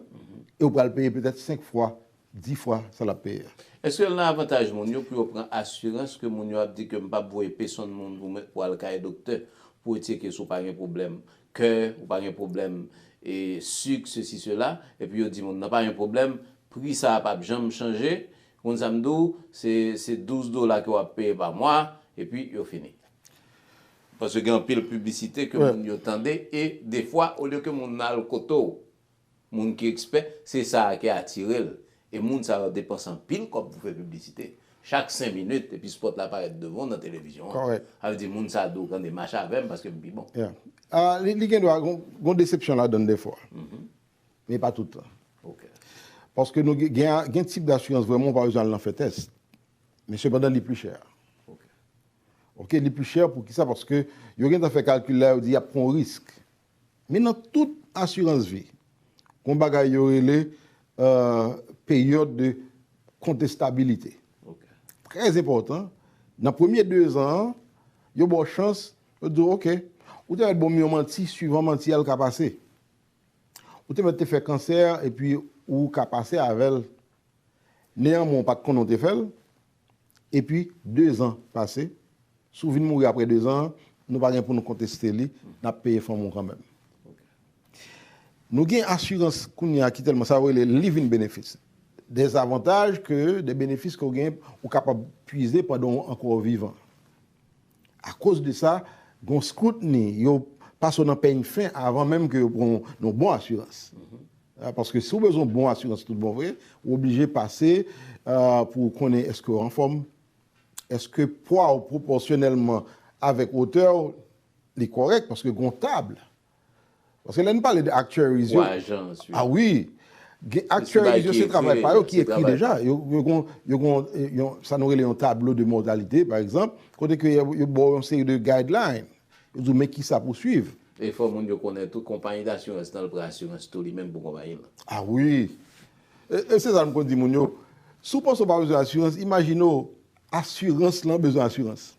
e ou pral peye petèt senk fwa, dis fwa sa l ap peye a. Èske l nan avantaj moun yo pou yo pran asirans ke moun yo ap di ke m p ap voye pesonn moun pou mwen, pou al kay doktè, pou yo tcheke si w pa gen pwoblèm kè, ou pa gen pwoblèm, e, sik, sesi, sela, epi yo di moun nan pa gen pwoblèm, pri sa a p ap janm chanje, moun sa m di w, se, se douz dola ke w ap peye pa mwa, epi yo fini. Paske gen anpil piblisite ke moun yo tande, e defwa, olye ke moun nan al kote w, moun ki ekspè, se sa a ki atire l. E moun sa yo depanse anpil kòb pou fè piblisite. Chak senk minit, epi spòt la parèt devan w nan televizyon an. Kòrèk. Sa vle di moun sa a di w, "Tande, mache avè m paske m pi bon." Yeah. Ah, li, li gen dwa, gon, gon desepsyon ladan l defwa. Men pa tout tan. Ok. Paske nou gen, gen, gen tip dasirans vrèman ou pa bezwen al nan fè tès. Men sepandan, li pli chè. Ok. Ok, li pli chè, poukisa? Paske yo gentan fè kalkil la, yo di y ap pran yon risk. Men nan tout asirans vi, gon bagay yo rele, euh, période de contestabilité. Ok. Trè enpòtan. Nan premye de zan an, yo ba w chans, yo di w, ok, ou te mèt ban m yon manti, swivan manti a l ka pase. Ou te mèt te fè kansè, epi ou ka pase avè l. Neyanmwen, ou pa t konnen w te fè l. Epi, de zan pase. Si w vin mouri apre de zan, nou pa gen pou nou konteste li, n ap peye fanm ou kanmenm. Nou gen asirans kounye a ki tèlman sa yo rele living benefits. Des avantages que des bénéfices ke w gen, ou kapab pwize pandan w ankò vivan. Akoz de sa, gon scrutiny, yo pase w nan peny fen avan menm ke yo pran yon bon asirans. Ah, paske si w bezwen yon bon asirans tout bon vre, ou oblije pase ah, pou w konnen èske w anfòm, èske pwa w pwopòsyonèlman avèk wotè w, li kòrèk, paske gon tab. Paske lè n pale de actuaries yo, Pwa ajans, wi. Ah wi, gen actuaries yo se travay pa yo ki ekri deja. Yo, yo gon, yo gon, yo, sa nou rele yon tablo de mòtalite, pa egzanp, kote ke yo, yo ba w yon seri de guideline. Yo di w men kisa pou swiv. E fò moun yo konnen tou, konpayi dasirans nan l pran asirans tou li menm pou konpayi l. Ah wi. E, e se sa m konn di moun yo. Si w panse w pa bezwen asirans, imajine w asirans lan bezwen asirans.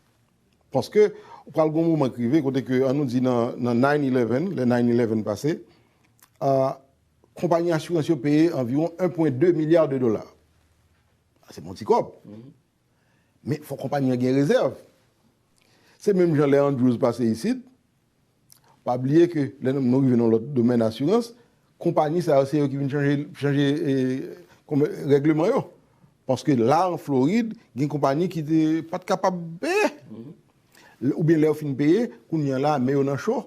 Paske ou pral gon moman k rive kote ke, an nou di nan, nan nine eleven, lè nine eleven pase, ah, konpayi asirans yo peye anviwon un point deux milliard de dola. Se pa yon ti kòb. Men fò konpayi an gen rezèv. Se menm jan lè Andrews pase isit, pa bliye ke lè nou rive nan lòt domèn asirans, konpayi sa yo se yo ki vin chanje, chanje eh, kòm, règleman yo. Paske la an Florid, gen konpayi ki te pa t kapab peye. Oubyen lè yo fin peye, kounye a la, men yo nan cho.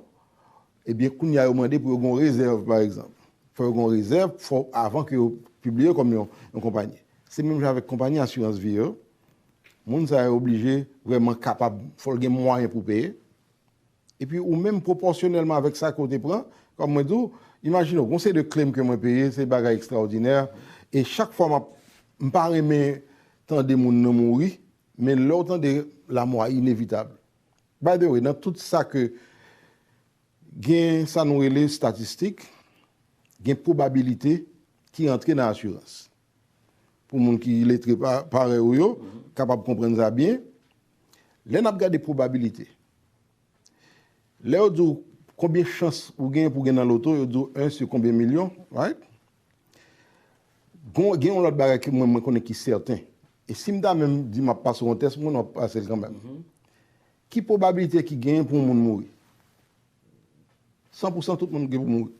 Ebyen, kounye a yo mande pou yo gen yon rezèv, pa egzanp. Fò yo gen yon rezèv fò, avan ke yo pibliye kòm yon, yon konpayi. Se menm jan avèk konpayi asirans vi yo. Moun sa yo oblije vrèman kapab, fò l gen mwayen pou peye. Epi ou menm pwopòsyonèlman avèk sa ke w te pran, kòm mwen di w, imajine w, gon seri de claim ke mwen peye, se bagay ekstraòdinè, e chak fwa m ap, m pa renmen tande moun nan mouri, men lè w tande la mort inévitable. By the way, nan tout sa ke gen sa nou rele estatistik, gen pwobabilite ki antre nan asirans. Pou moun ki letre pa, parèy ou yo, kapab konprann sa byen, lè n ap gade pwobabilite, lè yo di w konbyen chans ou gen pou gen nan loto, yo di w un sur konbyen milyon, right? Gon, gen yon lòt bagay ke mwen, mwen konnen ki sèten. E si m ta menm di m ap pase yon tès, mwen ap pase l kanmenm. Ki pwobabilite ki genyen pou yon moun mouri? San pou san tout moun gen pou mouri.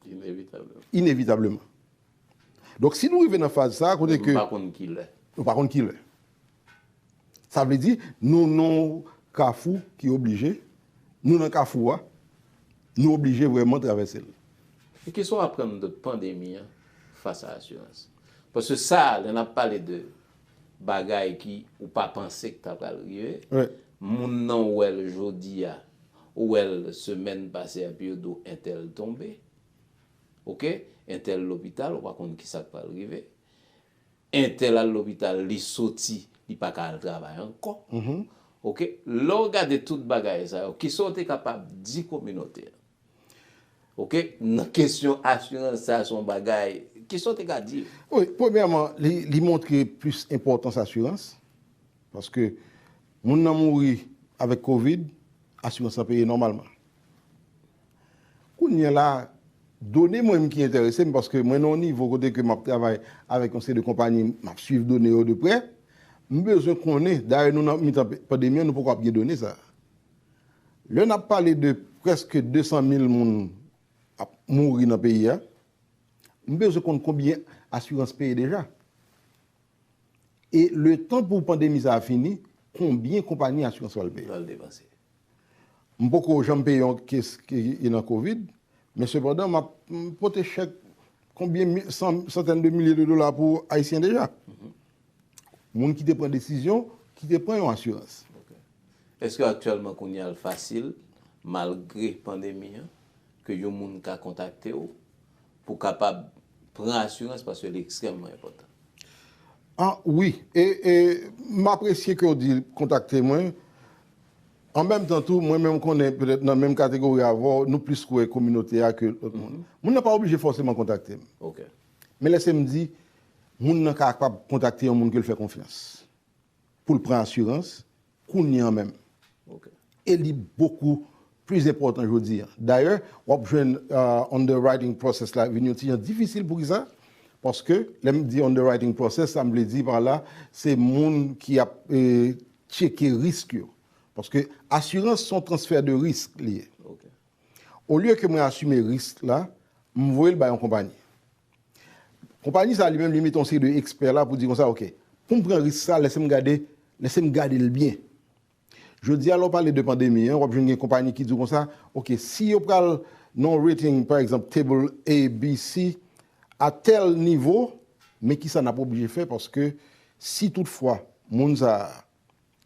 Inevitableman. Inevitableman. Donk, si nou rive nan faz sa, kote ke. Nou pa konn ki lè. Nou pa konn ki lè. Sa vle di, nou nan kafou ki oblije, nou nan kafou a, nou oblije vrèman travèse l. E kisa w aprann de pandemi an fas a asirans? Paske sa, lè n ap pale de bagay ki ou pa panse ki ta pral rive, Wi. Moun nan ou wè l jodi a, ou wè l semèn pase a, epi yo di w entèl tonbe. Oke? Entèl lopital, ou pa konn kisa k pral rive. Entèl al lopital, li soti, li pa ka al travay ankò. Oke? Lè w gade tout bagay sa yo, kisa w te kapab di kominote a? Oke? Nan kesyon asirans sa, se yon bagay, kisa w te ka di yo? Wi, premyèman, li, li montre plis enpòtans asirans. Paske moun nan mouri avèk kovid, asirans lan peye nòmalman. Kounye a la, done mwen menm ki enterese m, paske mwen nan yon nivo kote ke m ap travay avèk yon seri de konpayi, m ap swiv done yo de prè. M bezwen konnen, dayè nou nan mitan pandemi an, nou poko ap gen done sa. Lè n ap pale de prèske de san mil moun ap mouri nan peyi a, m bezwen konn konbyen asirans peye deja. E letan pou pandemi sa a fini, konbyen konpayi asirans pral peye? Pral depanse. M poko janm peye yon kes ki ki nan kovid, men sepandan, m ap m pote chèk konbyen mi- san- santèn de milye de dola pou Ayisyen deja. Moun ki te pran desizyon, ki te pran yon asirans. Èske aktyèlman kounye a l fasil, malgre pandemi an, ke yon moun ka kontakte w pou kapab pran asirans paske li ekstrèmman enpòtan? Ah, wi. E, e m apresye ke w di kontakte mwen. An menm tan tou, mwen menm konnen petèt nan menm kategori avè w, nou plis kwè kominote a ke lòt moun. Moun nan pa oblije fòseman kontakte m. Ok. Men lèse m di, moun nan kapab kontakte yon moun ke l fè konfyans pou l pran asirans kounye a menm. Ok. E li bokou plis enpòtan jodi a. Dayè, w ap jwenn uh, underwriting process la vin yon ti jan difisil. Poukisa? Paske lè m di underwriting process, sa m vle di pa la, se moun ki ap eh, tcheke risk yo. Paske asirans se yon transfè de risk li ye. Olye ke mwen asime risk la, m voye l bay yon konpayi. Konpayi sa li menm, li mete yon seri de ekspè la pou di konsa, ok, pou m pran risk sa, lèse m gade, lèse m gade l byen. Jodi a, lè w pale de pandemi an, w ap jwenn gen konpayi ki di w konsa, ok, si yo pral nan yon rating, pa egzanp, table A, B, C, a tèl nivo, men kisa n ap oblije fè, paske si toutfwa moun sa a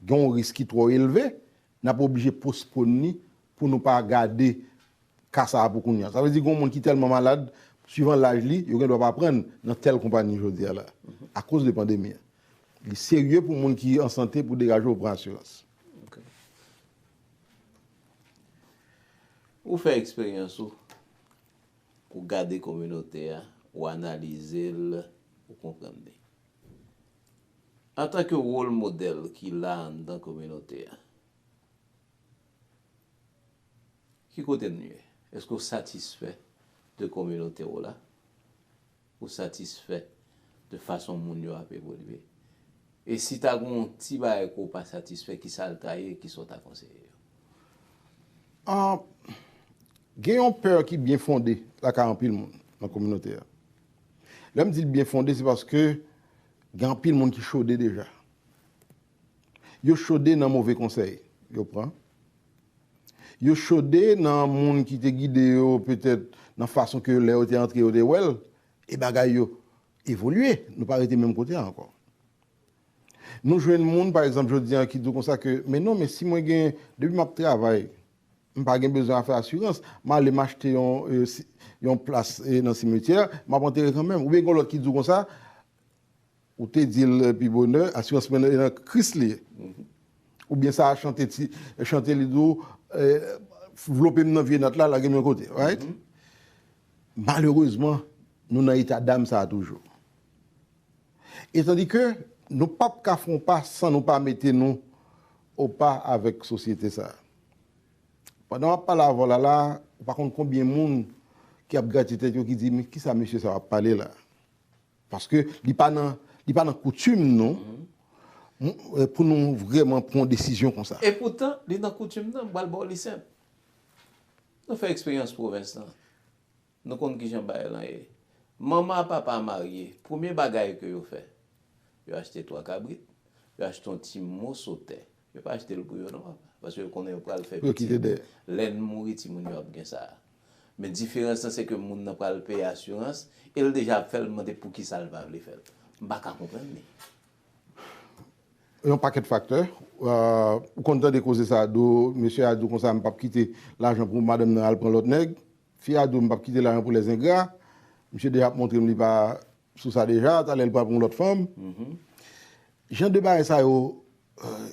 gen yon risk ki twò elve, n ap oblije pospone li pou nou pa gade ka sa a pou kounye a. Sa vle di gen yon moun ki tèlman malad, swivan laj li, yo gen dwa pa pran l nan tèl konpayi jodi a la, akoz de pandemi an. Li serye pou moun ki an sante pou degaje w pran asirans. Ou fè eksperyans ou, ou gade kominote a, ou analize l, ou konprann li. Antanke wòl modèl ki la anndan kominote a, ki kote n ye? Èske w satisfè de kominote w la? Ou satisfè de fason moun yo ap evolye? E si ta gen yon ti bagay ke w pa satisfè, kisa l ta ye, kisa w ta konseye yo? Ah, gen yon pè ki byen fonde lakay anpil moun nan kominote a. Lè m di l byen fonde, se paske gen anpil moun ki chode deja. Yo chode nan move konsèy yo pran. Yo chode nan moun ki te gide yo petèt nan fason ke lè yo te antre yo te wè l, e bagay yo evolye, nou pa rete menm kote a ankò. Nou jwenn moun, pa egzanp, jodi a ki di w konsa ke, men non, men si mwen gen, depi m ap travay, m pa gen bezwen afè asirans, m ale m achte yon, euh, si- yon plas eh, nan simetyè, m ap antere kanmenm. Oubyen gen lòt ki di w konsa, ou te di l pi bonè, asirans mwen nan Kris li ye. Oubyen sa a chante, ti, chante li di w, eh, vlope m nan vye nòt la, lage m yon kote, right? Malerezman, nou nan eta dam sa a toujou. E tandi ke nou p ap ka fè yon pa san nou pa mete nou o pa avèk sosyete sa a. Pandan w ap pale avè w la la, ou pa konn konbyen moun ki ap grate tèt yo ki di, men kisa mesye sa a ap pale la? Paske li pa nan, li pa nan koutim nou, m- eh, pou nou vrèman pran yon desizyon konsa. E poutan, li nan koutim nan, m pral ba w li senp. Nou fè eksperyans pwovens lan. Nou konn kijan bagay lan ye. Manman a papa a marye, premye bagay ke yo fè, yo achte twa kabrit, yo achte yon ti moso tè. Yo pa achte l pou yo non, papa. Paske yo konnen yo pral fè pitit. Lè n mouri, timoun yo ap gen sa a. Men diferans lan, se ke moun nan pral peye asirans, e l deja ap fè l, mande poukisa l pa vle fè l. M pa ka konprann li. Yon pakèt faktè. Euh, ou konn tande koze sa a, do mesye a di w konsa, m p ap kite lajan pou madanm nan al pran lòt nèg. Fi a di w, m p ap kite lajan pou lèzengra. Misye deja ap montre m li pa sou sa deja, talè l pral pran lòt fanm. Jan de bagay sa yo euh,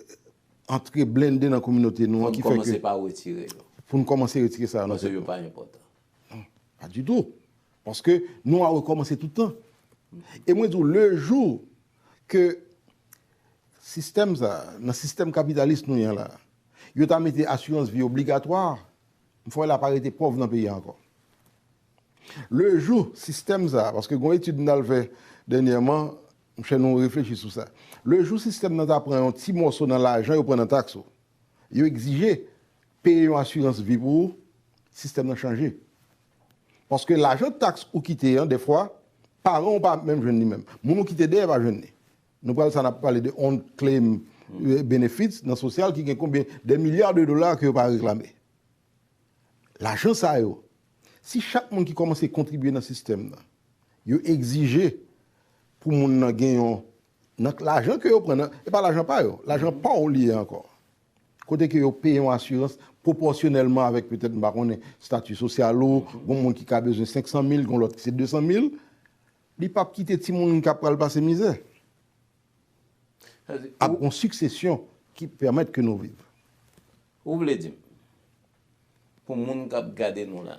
antre blende nan kominote nou an ki fè ke. Fò n kòmanse pa retire yo. Pou n kòmanse retire sa yo nan tèt nou. Paske yo pa enpòtan. Non, pa ditou. Paske nou a rekòmanse tout tan. E mwen di w, le jou ke sistèm sa, nan sistèm kapitalis nou ye an la, yo ta mete asirans vi obligatwa, m fè w wè la pa rete pòv nan peyi a ankò. Le jou sistèm sa, paske gen yon etid m t al fè dènyèman, m fè nou reflechi sou sa. Le jou sistèm nan ta pran yon ti mòso nan lajan yo pran nan taks ou, yo egzije peye yon asirans vi pou ou, sistèm nan chanje. Paske lajan taks ou kite an, dèfwa, paran w pa menm jwenn li menm. Moun ou kite dèyè pa jwenn li. Nou pral sa n ap pale de unclaimed benefits nan sosyal ki gen konbyen de milya de dola ke yo pa reklame. Lajan sa yo, si chak moun ki kòmanse kontribye nan sistèm nan, yo egzije pou moun nan gen yon, nan lajan ke yo pran nan, e pa lajan pa yo, lajan pa w li ye ankò. Kote ke yo peye yon asirans pwopòsyonèlman avèk petèt, m pa konnen, estati sosyal ou, gon moun ki ka bezwen senk san mil, gon lòt ki se de san mil, li p ap kite timoun k ap pral pase mizè. Ap gon siksesyon ki pèmèt ke nou viv. Ou vle di m, pou moun k ap gade nou la,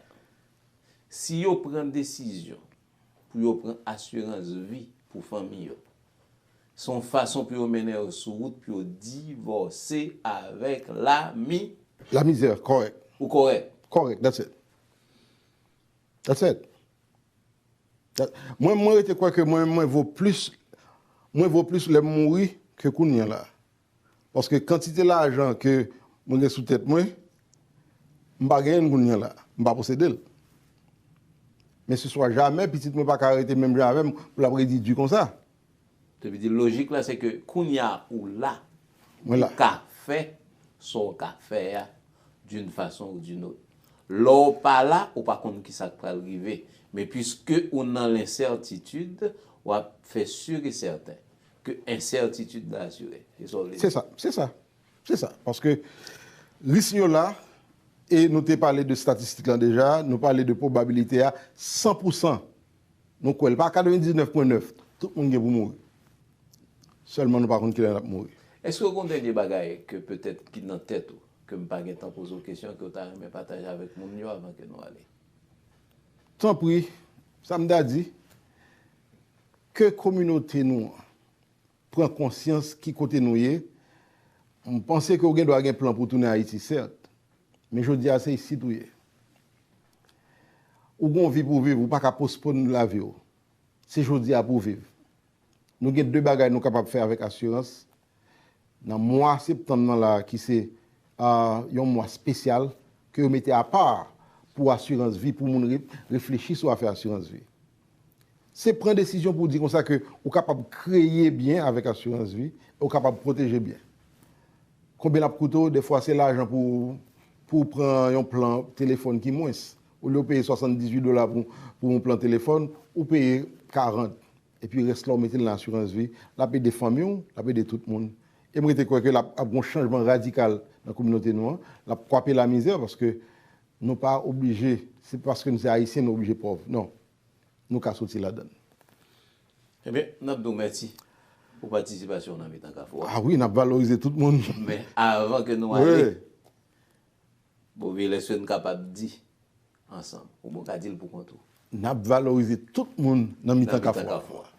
si yo pran desizyon pou yo pran asirans vi pou fanmi yo, se yon fason pou yo mennen yo sou wout pou yo divòse avèk lami. Lamizè, kòrèk. Ou kòrèk? Kòrèk, that's it. That's it. Mwen, mwen rete kwè ke mwen, mwen vo plis, mwen vo plis lè m mouri ke kounye a la. Paske kantite lajan ke mwen gen sou tèt mwen, m pa genyen l kounye a la, m pa posede l. Men se swa jamè pitit mwen pa ka rete menm jan avè m pou l ap redi di konsa. Te vle di lojik la se ke kounye a ou la, Mwen la. Ou ka fè sa w ka fè a d'une façon ou d'une autre. Lè w pa la, ou pa konn kisa k pral rive. Men piske ou nan lensètitid, w ap fè si e sèten ke ensètitid la asire. Se sa w vle di? Se sa, se sa. Se sa. Paske risk yo la, e nou te pale de statistik lan deja, nou pale de pwobabilite a san pou san. Nou kwè l pa katrevendiznèf pwen nèf. Tout moun gen pou mouri. Sèlman nou pa konn kilè n ap mouri. Èske w gen yon dènye bagay ke petèt ki nan tèt ou, ke m pa gentan poze w kesyon, ke w ta renmen pataje avèk moun yo avan ke nou ale? Tanpri, sa m ta di, ke kominote nou an pran konsyans ki kote nou ye. M panse ke w gen dwa gen plan pou w tounen Ayiti, sèt. Men jodi a se isit ou ye. Ou gen yon vi pou w viv, ou pa ka pospone lavi w. Se jodi a pou w viv. Nou gen de bagay nou kapab fè avèk asirans. Nan mwa septanm nan la, ki se ah, yon mwa espesyal ke yo mete apa pou asirans vi, pou moun re- reflechi sou afè asirans vi. Se pran desizyon pou w di konsa ke ou kapab kreye byen avèk asirans vi, e ou kapab pwoteje byen. Konbyen l ap koute w? Dèfwa se lajan pou, pou w pran yon plan telefòn ki mwens. Olye w peye swasanndizuit dola pou, pou yon plan telefòn, ou peye karant. Epi rès la w mete l nan asirans vi, l ap ede fanmi w, l ap ede tout moun. E m rete kwè ke l ap, ap gen yon chanjman radikal nan kominote nou an, l ap kwape lamizè paske nou pa oblije, se paske nou se ayisyen nou oblije pòv. Non. Nou ka soti ladan l. Ebyen, n ap di w mèsi pou patisipasyon w nan mitan Kafou a. Ah wi, n ap valorize tout moun. Men avan ke nou ale, Bovil, èske n kapab di ansanm? Oubyen w ka di l pou kont ou. N ap valorize tout moun nan mitan Kafou a.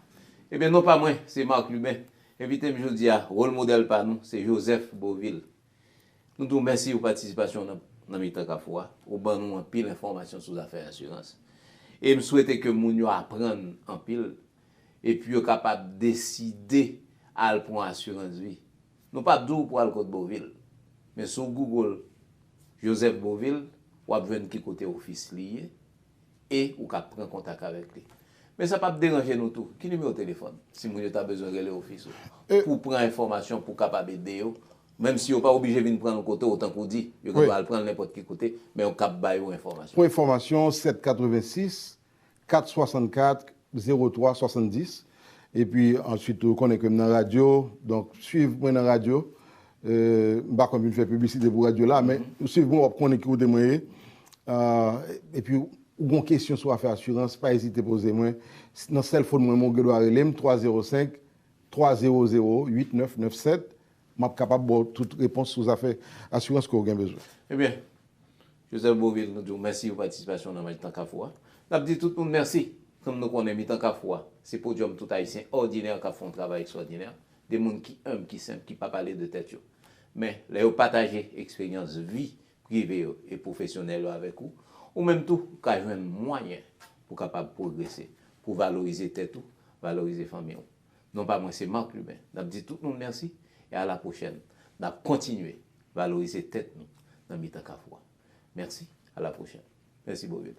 Ebyen, non pa mwen, se Marc Lubin. Envite m jodi a, wòl modèl pa nou, se Joseph Bovil. Nou di w mèsi pou patisipasyon w nan, nan mitan Kafou a. Ou ban nou anpil enfòmasyon sou zafè asirans. E m swete ke moun yo aprann anpil, epi yo kapab deside al pran asirans vi. Nou p ap di w pou al kot Bovil. Men si w Google Joseph Bovil, w ap jwenn ki kote ofis li ye e ou ka pran kontak avèk li. Men sa p ap deranje nou tou. Ki nimewo telefòn? Si moun yo ta bezwen rele ofis ou pou pran enfòmasyon, pou kapab ede yo, menm si yo pa oblije vin pran nou kote w, tankou w di, yo gen dwa al pran l nenpòt ki kote, men yo kab ba yo enfòmasyon. Pou enfòmasyon, sèt katrevensis, kat swasannkat, zewo twa swasanndis. Epi answit, ou konnen ke m nan radyo, donk swiv mwen nan radyo. Euh, m pa konn vin fè piblisite pou radyo la, men ou swiv mwen, w ap konnen ki kote mwen ye. Euh, epi ou gon kesyon sou afè asirans, pa ezite poze mwen. Nan sèl fòn mwen, mwen gen dwa rele m, twa zewo senk, twa zewo zewo, uit nèf nèf sèt. M ap kapab ba w tout repons sou zafè asirans ke w gen bezwen. Ebyen, Joseph Bovil, nou di w mèsi pou patisipasyon w nan Mitan Kafou a. N ap di tout moun mèsi. Kòm nou konnen, Mitan Kafou a, se podyòm tout Ayisyen òdinè k ap fè yon travay ekstwòdinè. De moun ki enb, ki senp, ki pa pale de tèt yo. Men, lè yo pataje eksperyans vi prive yo e pwofesyonèl yo avèk ou, ou menm tou, ou ka jwenn mwayen pou w kapab pwogrese, pou w valorize tèt ou, valorize fanmi w. Non pa mwen, se Marc Lubin. N ap di tout moun mèsi e a la pwochèn. N ap kontinye valorize tèt nou nan Mitan Kafou a. Mèsi, a la pwochèn. Mèsi, Bovil.